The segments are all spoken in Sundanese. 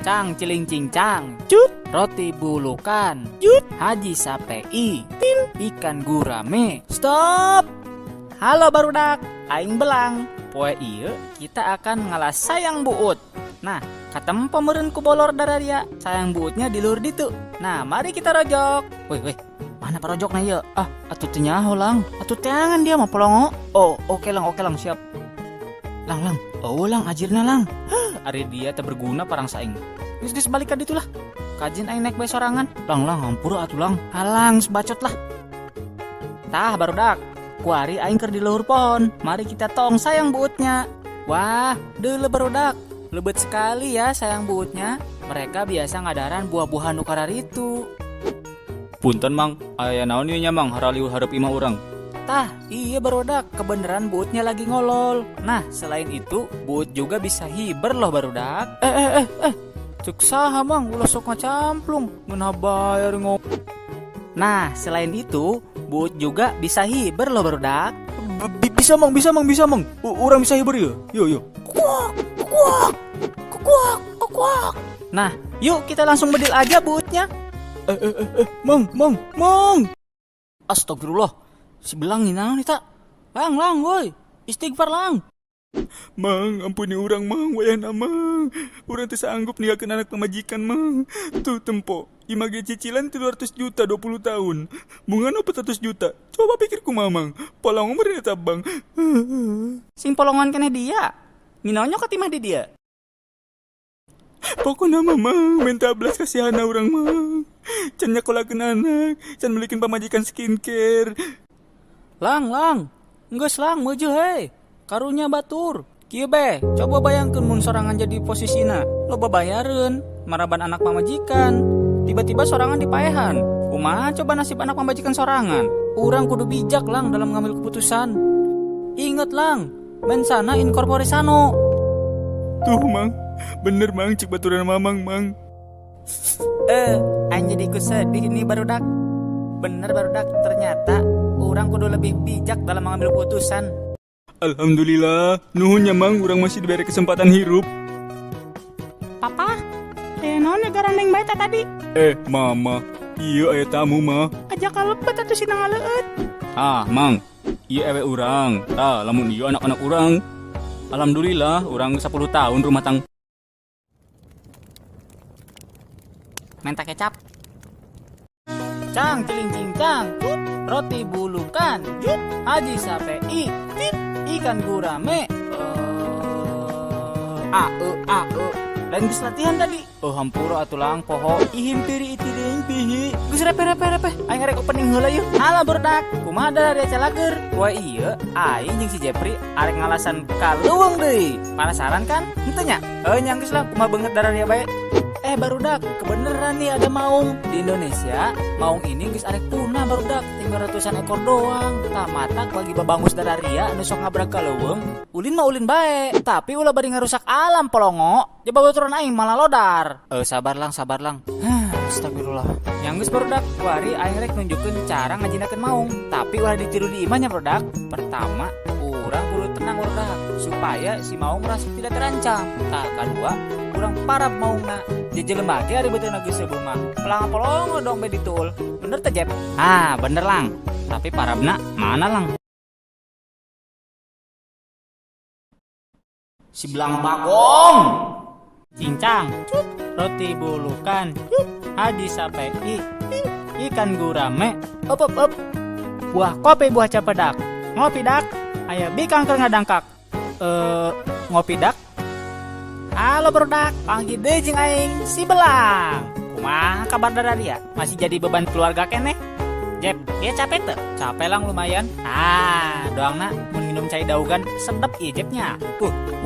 Cang ciling cincang, cut, roti bulukan, cut, haji sapei, til, ikan gurame. Stop. Halo barudak, aing belang. Poe ieu kita akan ngalas sayang buut. Nah, katempo meureun ku bolor dararia, sayang buutnya di luhur ditu. Nah, mari kita rojok. Wih, wih, mana parojokna ieu? Ah, atuh teu nyaho lang. Atuh teangan dia mah polongo. Oh, oke lang, oke lang, siap. Lang, lang. Oh, lang, ajirna lang. Huh, ari dia teu berguna parang saing. Geus geus balik ka ditu lah. Kajeun aing naik bae sorangan. Lang, lang, hampura atuh lang. Halang, bacot lah. Tah, barudak. Kuari aing keur di luhur pohon. Mari kita tong sayang buutnya. Wah, deuleu barudak. Lebet sekali ya sayang buutnya. Mereka biasa ngadaran buah-buahan nu kararitu. Punten mang, aya naon ieu nya mang haralieu hareup imah urang. Tah, iya barudak, kebeneran buutnya lagi ngolol. Nah, selain itu, buut juga bisa hiber loh barudak. Cek saha mang, ulah sok ngacamplung, ngeunah bayar ngop. Nah, selain itu, buut juga bisa hiber loh barudak. Bisa mang, bisa mang, bisa mang. Urang bisa hiber ya. Yo yo. Kuak, kuak, kuak, kuak. Nah, yuk kita langsung bedil aja buutnya. Mang, mang, mang. Astagfirullah. Si belang nih naon eta? Lang, lang, woi. Istighfar lang. Mang, ampuni urang mang, wayahna mang. Urang teu sanggup ninggalkeun anak pamajikan mang. Tuh tempo, imah ge cicilan 300 juta 20 tahun. Bungana 400 juta. Coba pikir kumaha mang. Polongo meureun eta bang. Sing polongan keneh dia. Nginonyo ka timah di dia. Pokona mah mang, minta belas kasihan urang mang. Can nyakolakeun anak, can melikeun pamajikan skincare. Lang, lang. Geus lang, meujeun hei. Karunya batur. Kieu be, coba bayangkeun mun sorangan jadi posisina. Loba bayareun, maraban anak pamajikan. Tiba-tiba sorangan dipaehan. Kumaha coba nasib anak pamajikan sorangan? Urang kudu bijak lang dalam ngambil keputusan. Ingat lang, mensana in corpore sano. Tuh mang, bener mang cek baturan mamang mang. Aing jadi ikut sedih nih barudak. Bener barudak, ternyata urang kudu lebih bijak dalam mengambil keputusan. Alhamdulillah, nuhun nya mang, urang masih diberi kesempatan hirup. Papa, naon garandeng bae tadi? Mama, iya aya tamu mah. Aja kalepet atuh sina ngaleueut. Ah, mang, iya ewe urang. Tah, lamun ieu anak-anak urang. Alhamdulillah, urang 10 tahun rumah tangga. Menta kecap. Cang ciling cincang, roti bulukan, haji sapei, ikan gurame. A e a e. Lain geus latihan tadi. Oh hampura atuh lang poho. Ihim tiri itiring pihi. Geus repe repe repe. Aing rek opening heula yeuh. Halah barudak. Kumaha da dia calager? Wah iya, aing jeung si Jepri arek ngalasan ka leuweung deui. Penasaran kan? Henteu nya? Heuh nya geus lah kumaha beungeut dararia bae. Barudak, kebeneran nih ada maung. Di Indonesia, maung ini geus arek punah barudak, tinggal ratusan ekor doang. Tah matak bagi babangus dararia anu sok ngabrak ka leuweung, ulin mah ulin bae, tapi ulah bari ngarusak alam polongo. Jaba baturan aing malah lodar. Sabar lang, sabar lang. Hah, astagfirullah. Yang geus barudak, kuari aing rek nunjukeun cara ngajinakeun maung, tapi ulah ditiru di imahnya barudak. Pertama, urang kudu tenang barudak supaya si maung merasa tidak terancam. Tah kadua, urang parab maungna. Jejelema ge ari beuteungna geus seueuh mah. Pelang polongo dong be ditul. Bener teh Jep? Ah, bener lang. Tapi parabna mana lang? Si belang bagong. Cincang, cut, roti bulukan, cut, haji sapei, ikan gurame, up up up. Buah kopi buah capedak. Ngopi dak, aya bikang keur ngadangkak. Ngopi dak. Halo barudak, panggil deui jeung aing si Belang. Kumaha kabar dararia? Masih jadi beban keluarga keneh? Jep, dia capek teu? Capek lang lumayan. Ah, doangna mun minum cai daugan sedep ieu Jepnya.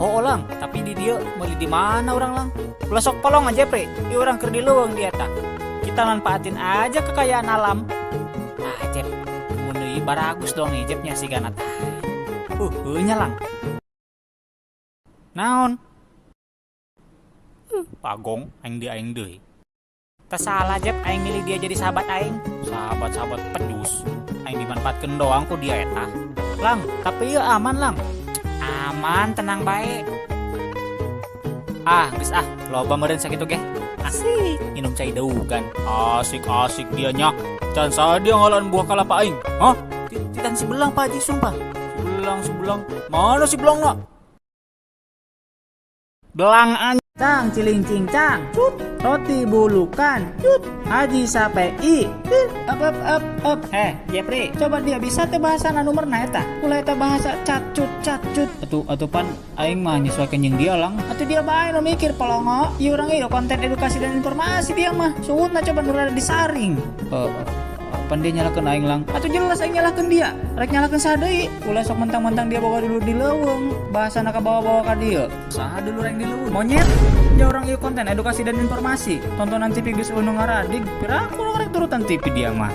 Oh lang, tapi di dieu meuli di mana urang lang? Ulah sok polong aja Jepri, ieu urang keur di leuweung dia tah. Kita manfaatin aja kekayaan alam. Ah, Jep, mun deui baragus dong nih Jepnya si ganat. Heuh nya lang. Naon? Pagong aing deui aing deui. Teu salah Jep aing milih dia jadi sahabat aing. Sahabat-sahabat pedus. Aing dimanfaatkeun doang ku dia eta. Lang, tapi ieu aman lang. Aman, tenang bae. Ah, geus ah, loba meureun sakitu ge. Asik minum cai daugan. Asik-asik dia nya. Can saha dia ngalaan buah kalapa aing? Hah? Titan si belang Pak Haji sumpah. Si belang, si belang. Mana si belang nak? Belang an cang ciling cing cang cut roti bulukan cut Haji sampai i up up up up. Heh Jepri, coba dia bisa teh bahasa anu nomorna eta ulah eta bahasa cat cut cat cut. Atuh atuh pan aing mah nyesuaikan jeung dia lang. Atuh dia bae nu mikir polongo ieu urang ieu konten edukasi dan informasi dia mah suhutna coba nu rada disaring. Pan dia nyalakeun aing lang. Atuh jelas aing nyalakeun dia. Rek nyalakeun saha deui? Ulah sok mentang-mentang dia bawa dulu di leuweung, bahasana kabawa-bawa ka dieu. Saha dulur aing di leuweung? Monyet. Ya orang ieu konten edukasi dan informasi. Tontonan TV geus nu ngaradig, piraku nu rek turutan TV dia mah.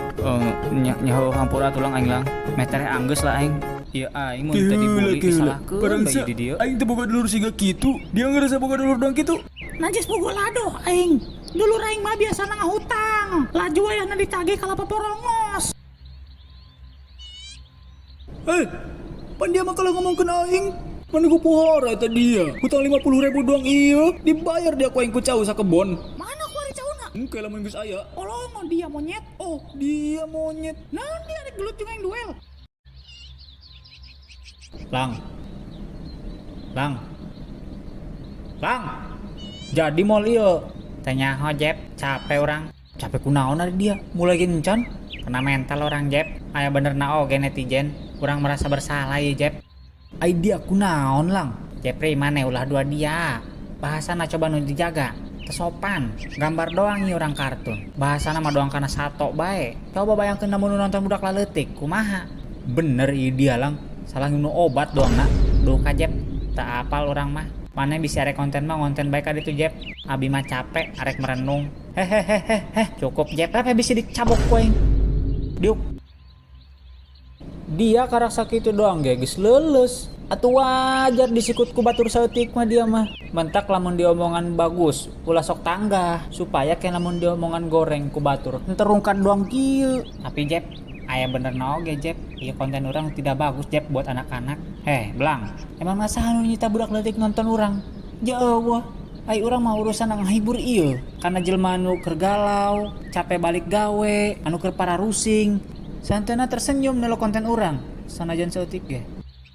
Nya nyaho hampura tulang aing lang. Meh tereh anggeus lah aing. Ieu aing mun teu dibully disalahkeun bae di dieu. Aing teu boga dulur siga kitu. Dia ngerasa boga dulur doang kitu. Najis bogo ladoh aing. Dulur aing mah biasana ngahutang. Laju wayahna ditagih kalapa porongos. Pan dia mah kalau ngomongkeun aing, mana ku pohara eta dia. Hutang 50.000 doang ieu, dibayar dia ku aing ku cau sakebon. Mana ku ari cauna? Engke lamun geus aya. Olongo dia monyet. Oh, dia monyet. Naon dia rek gelut jeung aing duel. Lang. Lang. Lang. Jadi moal ieu. Teh nyaho Jep, capek urang. Capek kunaon ari dia? Mulai gencan. Kena mental orang Jep. Aya benerna oge netizen. Urang merasa bersalah ieu Jep. Ai dia kunaon lang? Jepri maneh ulah dua dia. Bahasana coba nu dijaga. Tesopan, gambar doang ieu urang kartun. Bahasana mah doang kana sato bae. Coba bayangkeun lamun nu nonton budak laleutik, kumaha? Bener ieu dia lang. Salah nginum obat doang na. Duka Jep, tak apal urang mah. Maneh bisa arek konten mah konten bae ka ditu Jep. Abi mah capek arek merenung. Hehehehe, cukup Jep, apa bisa dicabok ku aing. Diuk. Dia karak sakitu doang ge geus leuleus. Atuh wajar disikut ku batur saeutik mah dia mah. Mentak lamun diomongan bagus, ulah sok tanggah supaya ke lamun diomongan goreng ku batur enterungkan doang kieu. Tapi Jep, aya bener na oge Jep, ieu konten urang tidak bagus Jep buat anak-anak. Heh, belang. Emang masa anu nyita budak leutik nonton urang? Ya Allah, ai urang mah urusan ngahibur ieu. Karena jelema anu keur galau, capek balik gawe, anu keur pararusing, santena tersenyum nelo konten urang, sanajan saeutik ge.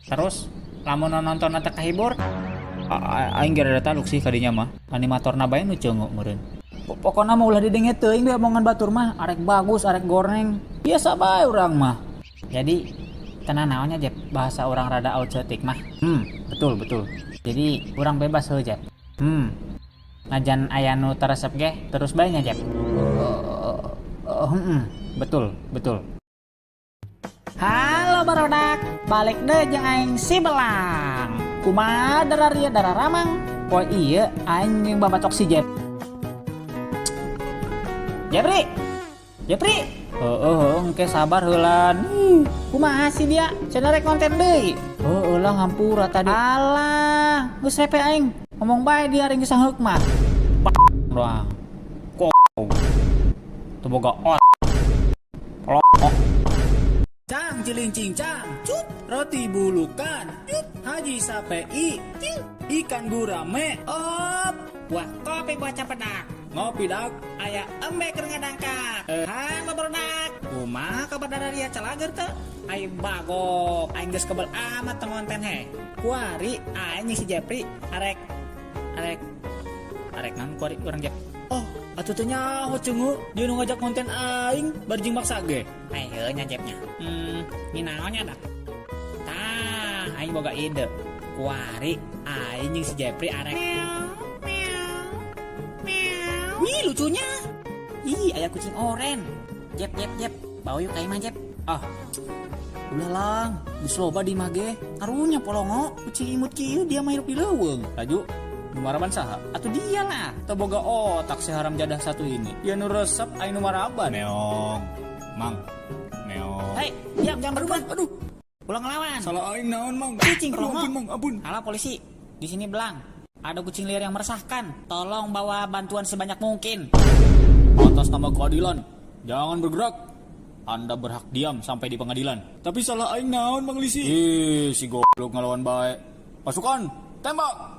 Terus lamun nonton teh kahibur, aing ge rada taluk sih kadinya mah. Animatorna bae nu ceungok meureun. Pokona mah ulah didenge teuing we omongan batur mah, arek bagus, arek goreng. Biasa bae urang mah. Jadi tenan naonnya Jep, bahasa urang rada out saeutik mah. Betul betul. Jadi urang bebas heuh Jep. Najan aya nu teresep ge, terus bae nya Jep. Betul, betul. Halo barodak, balik deh jeung aing si belang. Kumaha dararia dararamang? Poe ieu aing jeung babacok si Jep. Jepri. Jepri. Heeh, heuh, engke sabar heulan. Kumaha sih dia? Cenah rek konten deui. Heueuh lah ngampura tadi. Alah, geus repe aing. Ngomong bae dia ari geus sangheuk mah. Doang. Kok. Teu boga ot. Pelok. Cang ciling cing cang, cut roti bulukan, cut haji sape i, cing ikan gurame, op, buah kopi buah campedak, ngopi dak, aya embe keur ngadangkak, halo barudak, kumaha kabar dararia calager teu? Ai bagok, aing geus kebel amat teu ngonten he. Kuari aing jeung si Jepri arek arek arek naon kuari urang Jep. Oh, atuh teu nyaho ceungeut, dia nu ngajak konten aing bari jeung maksa ge. Ai heuh nya Jepnya. Ninaonnya dak. Tah, aing boga ide. Kuari aing jeung si Jepri arek. Meow, meow, meow. Wih, lucunya. Ih, aya kucing oren. Jep, jep, jep. Bawa yuk ka imah, Jep. Ah. Ulah lang, geus loba di imah ge. Karunya polongo, kucing imut kieu dia mah hirup di leuweung. Laju, nu maraban saha? Atuh dia lah. Teu boga otak si haram jadah satu ini. Dia nu resep aing nu maraban. Meong. Mang. Meong. Hei, diam jangan berubah. Aduh, Ulah ngelawan. salah aing naon, Mang? Kucing Aduh, polongo. ampun, Mang, ampun. Halo polisi, di sini belang. Ada kucing liar yang meresahkan. Tolong bawa bantuan sebanyak mungkin. Atas nama keadilan, jangan bergerak. Anda berhak diam sampai di pengadilan. Tapi salah aing naon, Mang Lisi? Ih, si goblok ngelawan bae. Pasukan, tembak.